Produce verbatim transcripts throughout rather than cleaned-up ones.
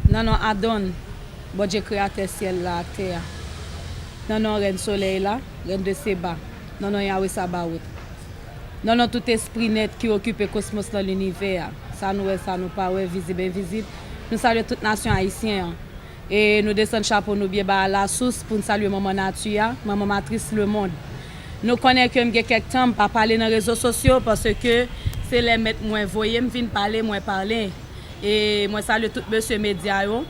Nan non Adon, Bondye kreyatè syèl la ak tè a. Nan non Rèn solèy la, Rèn de Seba. Nan non Yawe Sabawot. Nan non tout espri nèt ki okipe kosmos lan, linivè a. Sa nou wè, sa nou pa wè, vizib, envizib. Nou salye tout nasyon ayisyen an. E nou desann chapo nou byen ba lasous pou n salye manman nati a, manman matris lemonn. Nou konnen ke m gen kèk tan m pa pale nan rezo sosyo paske se lè mèt mwen voye m vin pale, mwen pale. E mwen salye tout mesye medya yo,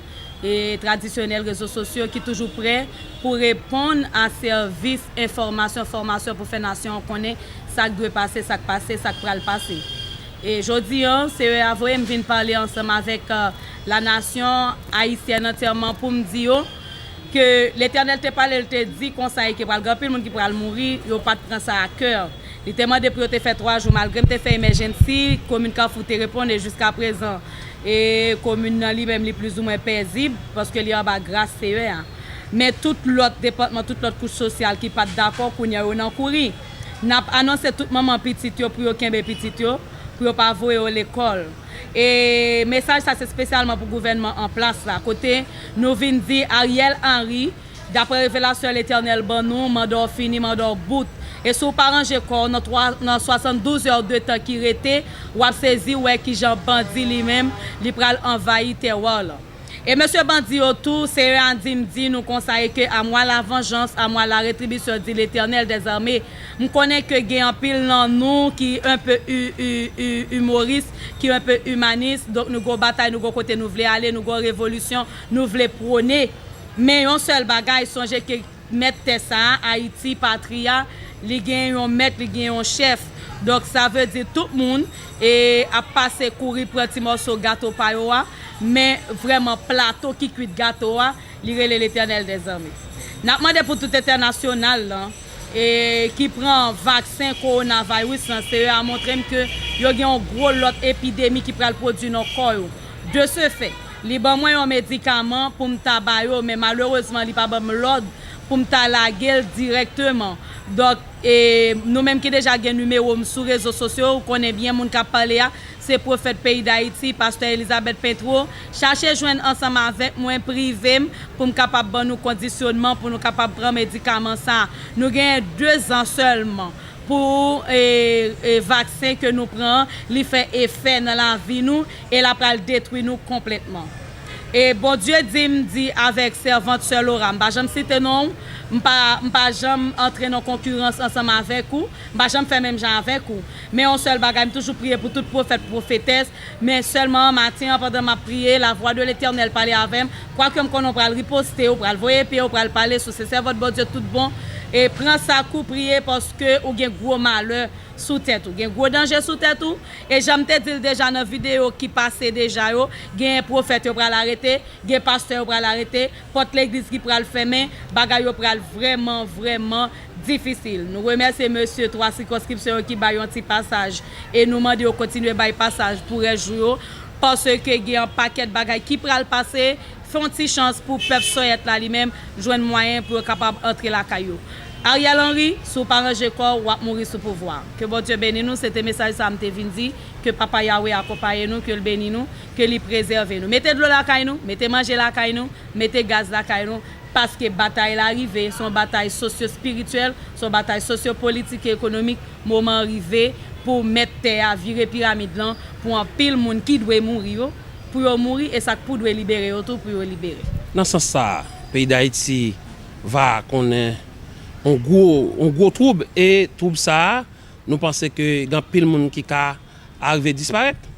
e tradisyonèl rezo sosyo ki toujou prè pou reponn a sèvis enfòmasyon, fòmasyon pou fè nasyon an konnen sa k dwe pase, sa k pase, sa k pral pase. E jodi an, Senyè a voye m vin pale ansanm avèk, euh, la nation haïtienne entièrement pou m di yo ke Letènèl te pale, l te di konsa e ke pral gen anpil moun ki pral mouri, yo pa t pran sa a kè. Li te mande pou yo te fè twa jou, malgre m te fè emèjensi, komin Kafou te reponn e jiskaprezan, e komin nan li menm li plizoumwen pezib, paske li anba gras Senyè a. Men tout lòt depatman, tout lòt kouch sosyal ki pa t dakò, kounye a yo nan kouri. N ap anonse tout manman pitit yo pou yo kenbe pitit yo, pou yo pa voye yo lekòl. E mesaj sa se espesyalman pou gouvènman an plas la, kote nou vin di Ariel Henry, daprè revelasyon Letènèl ban nou, manda w fini, manda w bout. E si w pa ranje kò w nan twa, nan swasanndouz è de tan ki rete, w ap sezi wè kijan bandi li menm, li pral anvayi tèwa w lan. E mesye bandi yo tou, Senyè a di m di nou konsa, e ke à moi la vengeance, à moi la rétribution, dit l'Éternel des armées. M konnen ke gen anpil nan nou ki enpe imoris, ki enpe imanis, donk nou gon batay, nou gon kote nou vle ale, nou gon revolisyon nou vle pwone. Men yon sèl bagay, sonje ke mèt tè sa a, Ayiti, patri a, li gen yon mèt, li gen yon chèf. Donk, sa vle di tout moun e ap pase kouri pran ti mòso gato pa yo a, men vrèman plato ki kwit gato a, li rele Letènèl dèzame. N ap mande pou tout entènasyonal lan, e ki pran vaksen kowonaviris lan, Senyè a montre m ke yo gen yon gwo lòt epidemi ki pral pwodui nan kò yo. De ce fait, li ban mwen yon medikaman pou m ta ba yo, men malerezman, li pa ban m lòd pou m ta lage l dirèkteman. Donk, e, nou menm ki deja gen nimewo m sou rezo sosyo, ou konnen byen moun k ap pale a, se pwofèt peyi Dayiti, pastè Elizabeth Pentreau. Chache jwenn ansanm avèk mwen, prive m, pou m kapab ban nou kondisyonman, pou nou kapab pran medikaman sa a. Nou genyen de zan sèlman pou, e, e, vaksen ke nou pran, li fè efè nan lavi nou, e l ap pral detwi nou konplètman. E Bondye di m di avèk sèvant sè Laura, m pa janm site non w, m pa, m pa janm antre nan konkirans ansanm avèk ou, m pa janm fè menm jan avèk ou. Men yon sèl bagay, m toujou priye pou tout pwofèt, pwofetès, men sèlman maten an, pandan m ap priye, la voix de l'Éternel pale avè m, kwake m konnen w pral riposte, w pral voye pye, w pral pale sou se sèvant Bondye tout bon, e pran sa kou priye paske ou gen gwo malè sou tèt ou, gen gwo danje sou tèt ou, e jan m te di l deja nan videyo ki pase deja yo, gen pwofèt yo pral arete, gen pastè yo pral arete, pòt legliz ki pral fèmen, bagay yo pral vrèman, vrèman difisil. Nou remèsye mesye twa sikonskripsyon yo ki bay yon ti pasaj, e nou mande yo kontinye bay pasaj pou rès jou yo, paske gen yon pakèt bagay ki pral pase, fè yon ti chans pou pèp Sòyèt la li menm jwenn mwayen pou yo kapab antre lakay yo. Ariel Henry, si w pa ranje kò w, w ap mouri sou pouvwa. Ke Bondye beni nou, se te mesaj sa a m te vin di, ke Papa Yawe akonpaye nou, ke l beni nou, ke li prezève nou. Mete dlo lakay nou, mete manje lakay nou, mete gaz lakay nou, paske batay la rive, se yon batay sosyo-espirityèl, se yon batay sosyo-politik e ekonomik, moman an rive pou mèt tè a vire piramid lan, pou anpil moun ki dwe mouri yo, pou yo mouri, e sa k pou dwe libere yo tou, pou yo libere. Nan sans sa a, peyi Dayiti va konnen yon gwo, yon gwo twoub, e twoub sa a, nou panse ke gen anpil moun ki ka arive disparèt?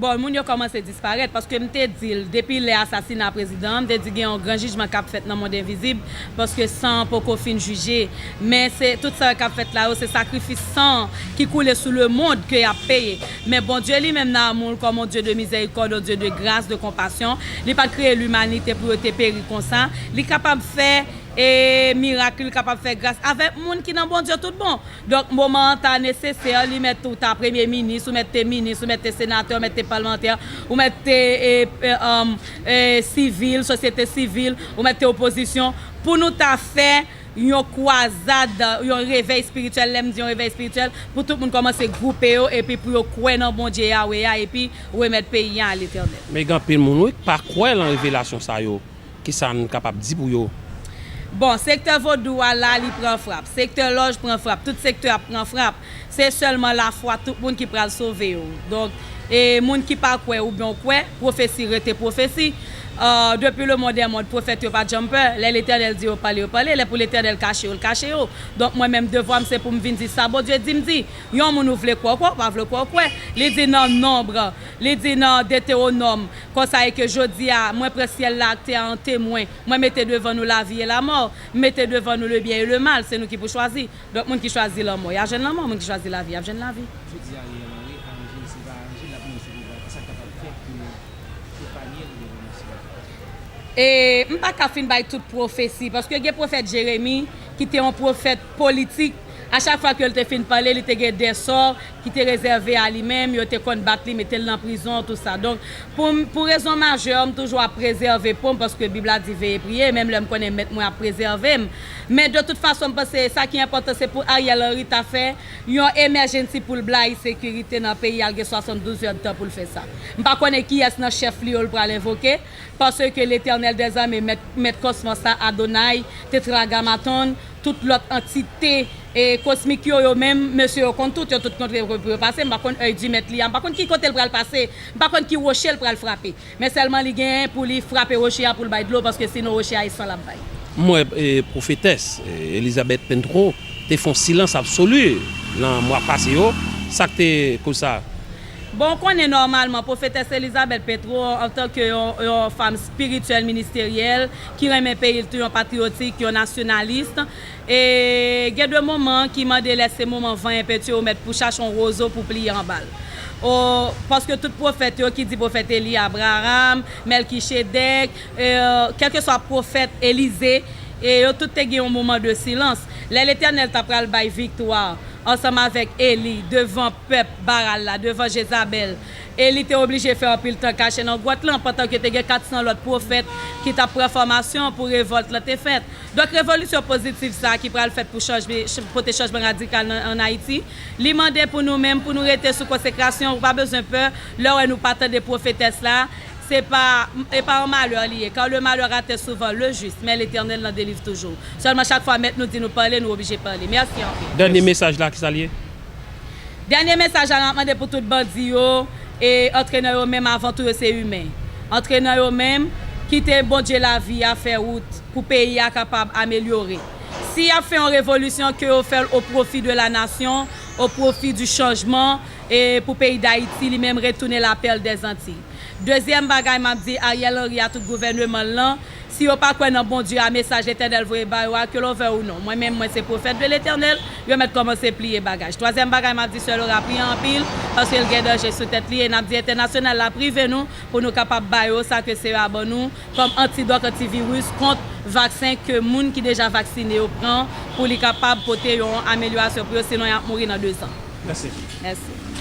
Bon, moun yo kòmanse disparèt, paske m te di l, depi lè asasina prezidan an, m te di gen yon gran jijman k ap fèt nan mond envizib, paske san an poko fin jije. Men se tout sa yo k ap fèt la yo, se sakrifis san an ki koule sou lemonn ke y ap peye. Men Bondye li menm nan amou l, kòm yon Dye de mizèrikòd, yon Dye de gras, de konpasyon, li pa t kreye limanite pou yo te peri konsa. Li kapab fè, e, mirak, li kapab fè gras avèk moun ki nan Bondye tout bon. Donk, moman an ta nesesè, li mèt ou ta premye minis, ou mèt te minis, ou mèt te senatè, ou mèt te palmantè, ou mèt te, e, e, um, e, sivil, sosyete sivil, ou mèt te opozisyon, pou nou ta fè yon kwazad, yon revèy espirityèl. Lè m di yon revèy espirityèl, pou tout moun kòmanse gwoupe yo, epi pou yo kwè nan Bondye Yawe a, epi remèt peyi a a Letènèl. Men gen anpil moun, wi, k pa kwè lan revelasyon sa yo. Kisa n kapab di pou yo? Bon, sektè vodou a la, li pran frap. Sektè lòj pran frap. Tout sektè ap pran frap. Se sèlman lafwa tout moun ki pral sove yo. Donk, e moun ki pa kwè oubyen w kwè, pwofesi rete pwofesi. Euh, depuis le monde des mondes, pwofèt yo pa janm pè. Lè Letènèl di yo pale, yo pale. Lè pou Letènèl kache yo, l kache yo. Donk, mwen menm, devwa m se pou m vin di sa Bondye di m di. Yon moun ou vle kwè, w kwè, ou pa vle kwè, w kwè. Li di nan Nonb, li di nan Detewonòm, konsa e ke jodi a, mwen pran syèl la ak tè a an temwen. Mwen mete devan nou lavi e lamò. M mete devan nou le byen e le mal. Se nou ki pou chwazi. Donk, moun ki chwazi lanmò, y a jwenn lanmò. Moun ki chwazi lavi, y ap jwenn lavi. Jodi a, Ariel Henry aranje l, si l pa aranje l, l ap mouri sou pouvwa. Kisa k kapab fèt pou nou epanye l de revanch la? E m pa ka fin bay tout pwofesi, paske gen pwofèt Jeremi ki te yon pwofèt politik. A chak fwa ke l te fin pale, li te gen de sò ki te rezève a li menm, yo te konn bat li, mete l nan prizon, tout sa. Donk, pou m, pou rezon majè, m toujou ap prezève po m, paske Bib la di veye priye, menm lè m konnen Mèt mwen ap prezève m. Men de tout fason, m panse sa ki enpòtan, se pou Ariel Henry ta fè yon emèjensi pou l blayi sekirite nan peyi a, l gen swasanndouz èdtan pou l fè sa. M pa konnen kiyès nan chèf li yo l pral envoke, paske Letènèl dèzame, Mèt, Mèt kòsmòs la, Adonay, Tetragamaton, tout lòt antite, e, kosmik yo, yo menm, mesye yo konn tout, yo tout kontre pou yo pase. M pa konn èy di Mèt li a, m pa konn ki kote l pral pase, m pa konn ki woche l pral frape. Men sèlman li gen pou li frape woche a pou l bay dlo, paske sinon woche a e san l ap bay. M wè, e, pwofetès, e, Elizabeth Pentreau te fè yon silans absoli nan mwa pase yo. Sa k te koz sa? Bon, w konnen nòmalman, pwofetès Elizabeth Pentreau, antanke yon, yon fanm espirityèl, ministeryèl, ki renmen peyi l tou, yon patriyotik, yon nasyonalis, e gen de moman ki mande lè se moman van enpenti ou mèt pou chache yon wozo pou pliye anba l. O, paske tout pwofèt yo ki di pwofèt Eli, Abraram, Mèlkichedèk, e, kèlkeswa pwofèt Elize, e yo tout te gen yon moman de silans. Lè Letènèl ta pral bay viktwa ansanm avèk Eli devan pèp Baal la, devan Jezabèl, Eli te oblije fè anpil tan kache nan gwòt lan, pandan ke te gen kat san lòt pwofèt ki t ap pran fòmasyon pou revòlt lan te fèt. Donk, revolisyon pozitif sa a ki pral fèt pou chanjme, ch-, pote chanjman radikal nan, ann Ayiti, li mande pou nou menm, pou nou rete sou konsekrasyon, ou pa bezwen pè, lè w wè nou pa tande pwofetès la, se pa, e pa yon malè li ye, car le malheur atteint souvent le juste, mais l'Éternel l'en délivre toujours. Sèlman chak fwa mèt nou di nou pale, nou oblije pale. Mèsi anpil. Dènye mesaj la, kisa l ye? Dènye mesaj la, n ap mande pou tout bandi yo, e antrenè yo menm, avan tou, yo se imen. Antrenè yo menm, kite Bondye lavi a fè wout pou peyi a kapab amelyore. Si y ap fè yon revolisyon, ke yo fè l au profit de la nation, au profit du changement, e pou peyi Dayiti, li menm, retounen la perle des Antilles. Dezyèm bagay m ap di Ariel Henry a tout gouvèneman l lan, si yo pa kwè nan Bondye a, mesaj Letènèl voye ba yo a, que l'on veuille ou non. Mwen menm, mwen se pwofèt de Letènèl, yo mèt kòmanse pliye bagaj. Twazyèm bagay m ap di, Sè Laura, priye anpil, paske l gen danje sou tèt li, e n ap di entènasyonal la prive nou, pou nou kapab ba yo sa ke sè a ban nou, kòm antidòt, antiviris, kont vaksen ke moun ki deja vaksine yo pran, pou li kapab pote yon amelyorasyon pou yo, sinon y ap mouri nan dezan. Mèsi. Mèsi.